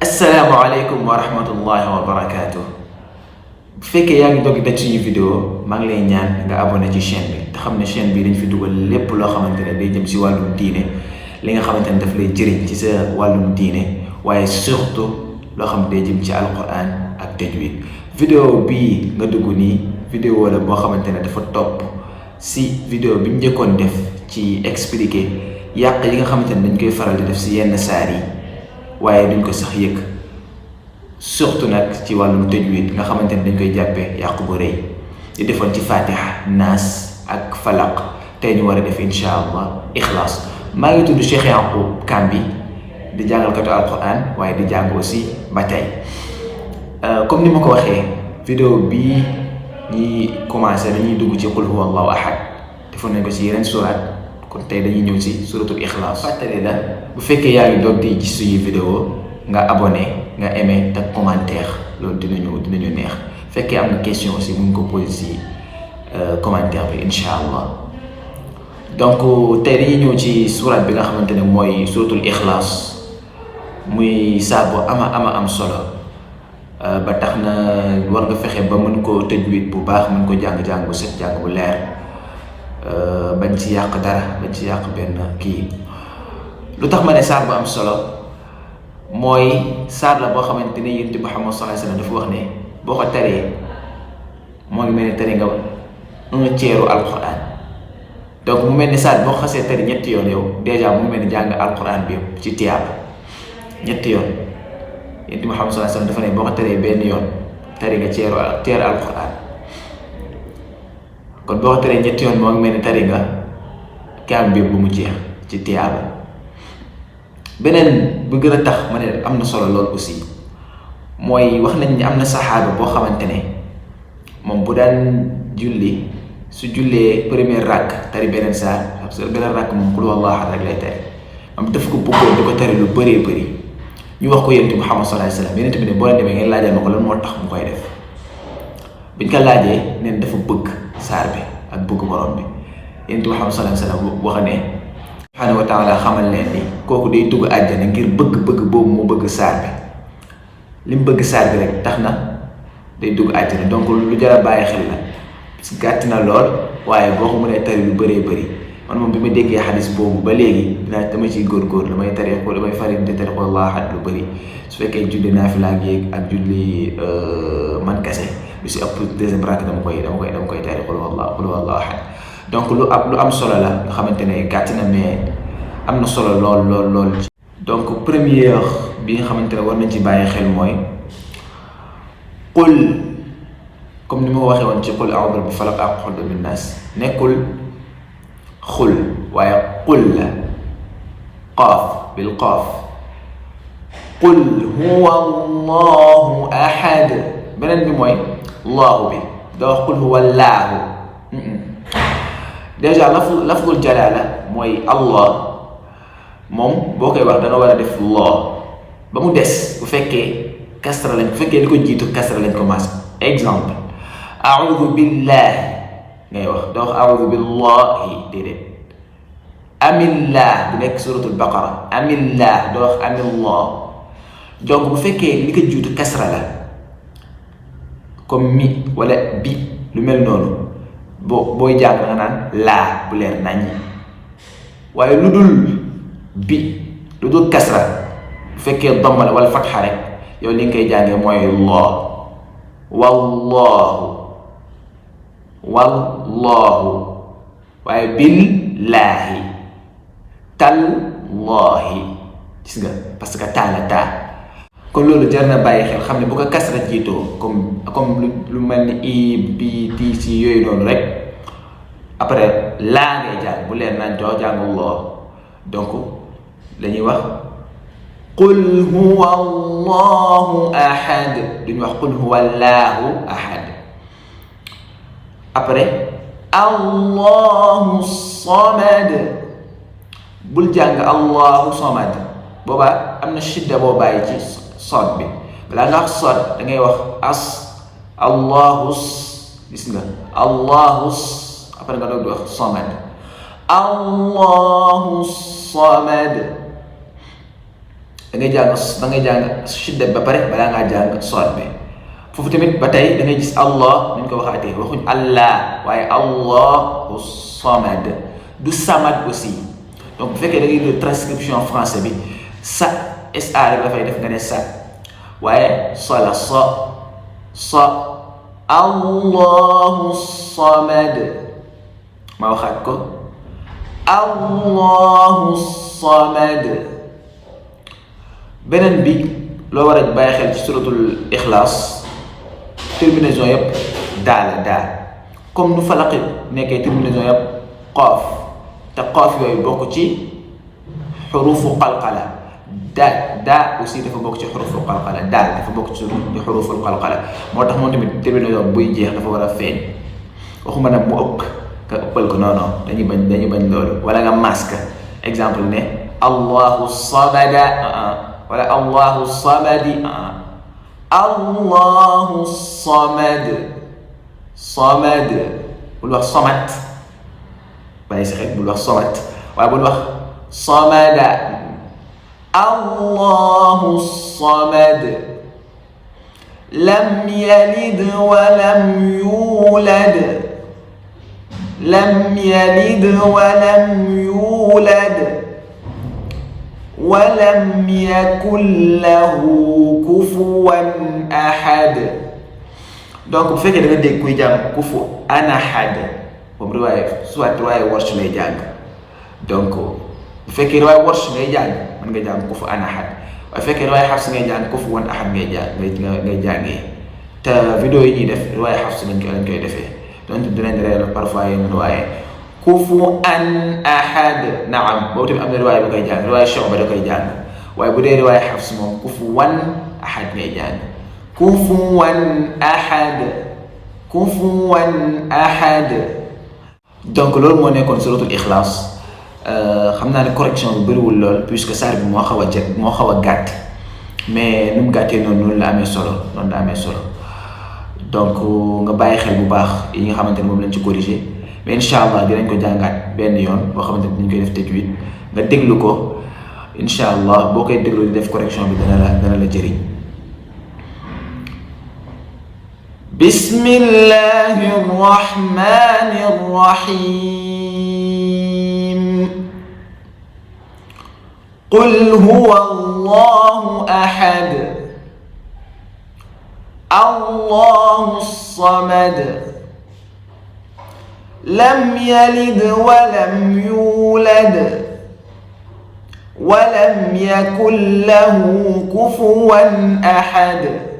asalaamaaleykum wa rahmatullahi wa barakaatu. Bu fekkee yaa ngi doog daj suñu vidéo maa ngi lay ñaan nga abonné ci chaîne bi te xam ne chaîne bi dañ fi dugal lépp loo xamante ne day jëm si wàllum diine li nga xamante ne daf lay jëriñ ci sa wàllum diine waaye surtout loo xam day jëm ci alquran ak tajwid. Vidéo bii nga dugg nii vidéo la boo xamante ne dafa topp si vidéo bi ñu njëkkoon def ci expliquer yàq yi nga xamante ne dañ koy faral di def si yenn saar yi waaye duñ ko sax yëg surtout nag ci wàllum tajwid nga xamante ne dañ koy jàppee yàqu bu rëy di defoon ci fatiha naas ak falaq tey ñu war a def insha allah ixlaas. maa ngi tudd Cheikh Yacoub Kambi di jàngalkatu alquran waaye di jàng aussi ba tey comme ni ma ko waxee vidéo bii ñi commencé dañuy dugg ci qul huwa allahu ahad defoon nañ ko ci yeneen surat kon tey dañuy ñëw ci suratul ixlaas. fàttali la bu fekkee yaa ngi doog di gis suñuy vidéo nga abonné nga aimé te commentaire loolu dinañu neex. fekkee am na question aussi mun ko posé si commentaire bi incha allah. donc tey dañuy ñëw ci surat bi nga xamante ne mooy suratul ixlaas muy saar bu ama am solo ba tax na war nga fexe ba mën ko tajwid bu baax mën ko jàng bu set jàng bu leer. bañ ci yàq dara bañ ci yàq benn kii. lu tax ma ne saar bu am solo mooy saar la boo xamante ni Yonent bi Muhammad sallallahu alayhi wasallam dafa wax ne boo ko taree moo ngi mel ni tari nga 1/3 alquran. donc mu mel ni saar boo xasee tari ñetti yoon yow dèjà mu mel ni jàng alquran bi yëpp ci tiyaaba ñetti yoon. Yonent bi Muhammad sallallahu alayhi wasallam dafa ne boo ko taree benn yoon tari nga ceeru alquran. kon boo ko taree ñetti yoon moo ngi mel ni tari nga kaam bi bu mu jeex ci tiyaaba. beneen bu gën a tax ma ne am na solo lool aussi mooy wax nañ ni am na saxaaba boo xamante ne moom bu daan julli su jullee première rakk tari beneen saar parce que beneen rakk moom qul huwallahu ahad rek lay tari am daf ko bëggoon di ko tari lu bëree bëri. ñu wax ko Yonent bi Muhammad sallallahu alayhi wasallam Yonent bi ne boo leen demee ngeen laajal ma ko lan moo tax mu koy def. biñ ko laajee neen dafa bëgg saar bi ak bëgg borom bi. Yonent bi Muhammad sallallahu alayhi wasallam wax ne subhaanahu wa taala xamal leen ni kooku day dugg àjjana ngir bëgg-bëgg boobu mu bëgg saar bi. li mu bëgg saar bi rek tax na day dugg àjjana donc lu jar a bàyyi xel la si gàtt na lool waaye boo ko mënee tari lu bëree bëri. man moom bi ma déggee xadis boobu ba léegi dama ciy góorgóor damay tari ko damay faral di tari qul huwallahu ahad lu bëri su fekkee julli naafila ak julli man kese lu si ëpp deuxième rakk dama koy tari qul huwallahu ahad. donc lu am solo la nga xamante ne gàtt na mais am na solo lool. donc première bi nga xamante ne war nañ ci bàyyi xel mooy qul comme ni ma waxee woon ci qul a'udhu bi falaq ak qul bin nas nekkul xul waaye qul la qaaf bil qaaf qul huwa allahu ahad. beneen bi mooy allahu bi doo wax qul huwa allaahu. dèjà lafdul jalaala mooy allah moom boo koy wax da nga war a def loo ba mu des bu fekkee kasra lañ bu fekkee li ko jiitu kasra lañ commencé. exemple a'udhu billahi ngay wax doo wax a'udhu billahi déedéet. amillah bu nekk suratul baqara amillah doo wax amillah. donc bu fekkee li ko jiitu kasra la comme mi wala bi lu mel noonu booy jàng nga naan laa bu leer nañ. waaye lu dul bi lu dul kasra bu fekkee damma la wala fatxa rek yow li nga koy jàngee mooy loo wallahu waaye billaahi tallaahi gis nga parce que taala taa. kon loolu jar na bàyyi xel xam ne bu ko kasra jiitoo comme lu mel ni i bi ti si yooyu noonu rek après laa ngay jàng bu leer nañ doo jàng loo. donc lañuy wax qul huwa allahu ahad duñu wax qul huwa allahu ahad. après allahu samad bul jàng allahu samad boobaa am na shidda boo bàyyi ci sod bi balaa nga wax sod da ngay wax as allahu gis nga allahu après nga doog di wax samad allahu samad. da ngay jàng shidda ba pare balaa ngaa jàng sood bi. foofu tamit ba tey da ngay gis allah ni ñu ko waxaatee waxuñ allah waaye allahu samad, du samad aussi. donc bu fekkee da ngay lire transcription français bi sa rek dafay def nga ne sa, waaye sola so allahu samad. ma waxaat ko allahu samad. beneen bi loo war a bàyyi xel ci suratul ixlaas, terminaison yëpp daa la daa, comme nu falaqi nekkee terminaison yëpp qaaf, te qaaf yooyu bokk ci xurufu qalqala. daa aussi dafa bokk ci xurufu qalqala, daal dafa bokk ci xurufu qalqala. moo tax moom tamit terminaison buy jeex dafa war a feeñ. waxuma nag mu ëpp nga ëppal ko non dañuy bañ loolu. wala nga masque exemple ne allahu samada wala allahu samadi. allahu samad bul wax somat, bàyyi si xel bul wax somat, waaye bul wax samada. allahu samad lam yalid wa lam yulad, lam yalid wa lam yulad walam yakun lahu kufuwan ahad. donc bu fekkee da nga dégg kuy jàng kufu anahad, boobu soit riwaaya Warsh lay jàng. donc bu fekkee riwaaya Warsh ngay jàng mën nga jàng kufu anahad, waaye fekkee riwaaya Hafs ngay jàng kufuwan ahad ngay jàngee. te vidéo yi ñuy def riwaaya Hafs lañ koy defee, donc dinañ réer parfois yenn riwaaya kufuwan ahad. naam, boobu tamit am na riwaaya bu koy jàng, riwaaya Shu'ba da koy jàng, waaye bu dee riwaaya Hafs moom kufuwan ahad ngay jàng. kufuwan ahad. donc loolu moo nekkoon suratul Ixlaas. xam naa ne correction bu bëriwul lool puisque saar bi moo xaw a gàtt, mais nu mu gàttee noonu la amee solo, donc nga bàyyi xel bu baax yi nga xamante ne moom lañ ci corrigé. mais incha allah dinañ ko jàngaat benn yoon boo xamante ni dañ koy def tajwid, nga déglu ko incha allah. boo koy déglu di def correction bi dana la jëriñ. bismillahir rahmanir rahim. qul huwa allahu ahad allahu samad lam yalid walam yulad walam yakun lahu kufuwan ahad.